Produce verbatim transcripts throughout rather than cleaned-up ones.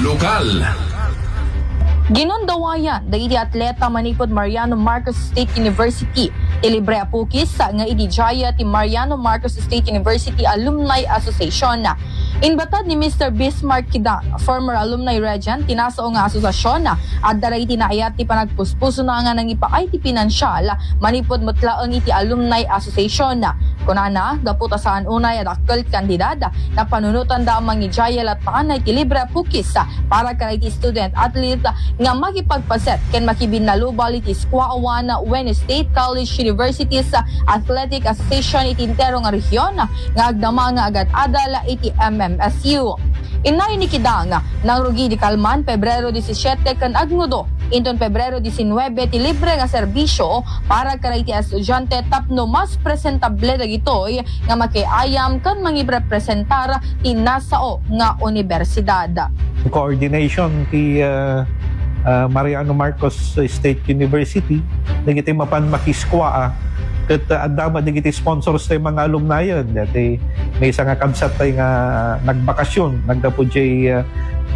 Lokal. Ginundawayan dagiti atleta manipud Mariano Marcos State University ti libre a pukis nga idi diay ti Mariano Marcos State University Alumni Association. Inbatad ni Mister Bismarck Kidang, former alumni regent ti nasao nga asosiasion, adda dagiti naayat ti panagpuspusona nga nangipaay ti pinansial manipud met laeng iti Alumni Association. Kunana, gapu ta saan unay a dakkel ti kantidad, napanunotanda a mangidiay latta iti libre a pukis para kadagiti student athlete nga makipagpaset ken makibinnalubal iti Squawan wenno State College Universities Athletic Association iti entero nga rehiyon nga agdama nga agad-adal iti M M S U. Innayon ni Kidang, nangrugi idi kalman Pebrero disisiete ken agnudo inton Pebrero disinnuebe ti libre nga serbisio para kadagiti estudiante tapno mas presentable dagitoy nga makiayam ken mangiprepresentar ti nasao nga universidad. Coordination ti, ah, ah, Mariano Marcos State University, dagiti mapan makiskua, ket, ah, adda met dagiti sponsors ti mga alumni-en. Dati maysa nga kabsat tay nga nagbakasyon, naggapu diay, ah,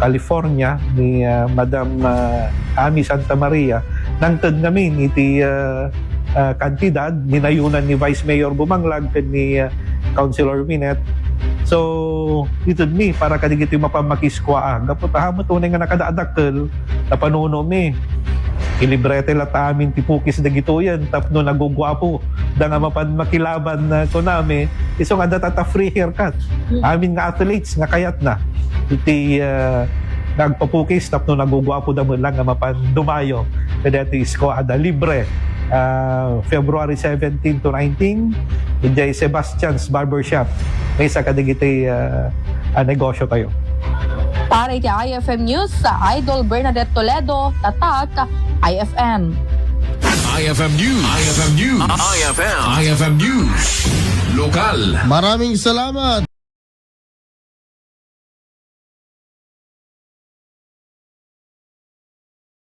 California, ni, ah, Madam, ah, Ami Santa Maria, nangted ngamin iti, ah, ah, kantidad, ninayunan ni Vice Mayor Bumanglag ken ni, ah, Councilor Minette. So, itedmi para kadagiti mapan makiskua. Gapu ta, hamet unay nga nakadadakkel, napanunomi. Ilibrete latta amin ti pukis dagitoyen tapno naguguapo da nga mapan makilaban, ah, kunami. Isu nga adda tatta free haircut. Mm. Amin nga athletes nga kayatna iti, ah, nga agpapukis tapno naguguapo da met lang nga mapan dumayo kadaytoy squad a libre, ah, February seventeen to nineteen, idiay Sebastian's Barbershop. Maysa kadagiti, ah, ah, negosyo tayo. Para iti I F M News, Idol Bernadette Toledo, Tatak, I F M. I F M News. I F M News. I F M. I F M News. Lokal. Maraming salamat.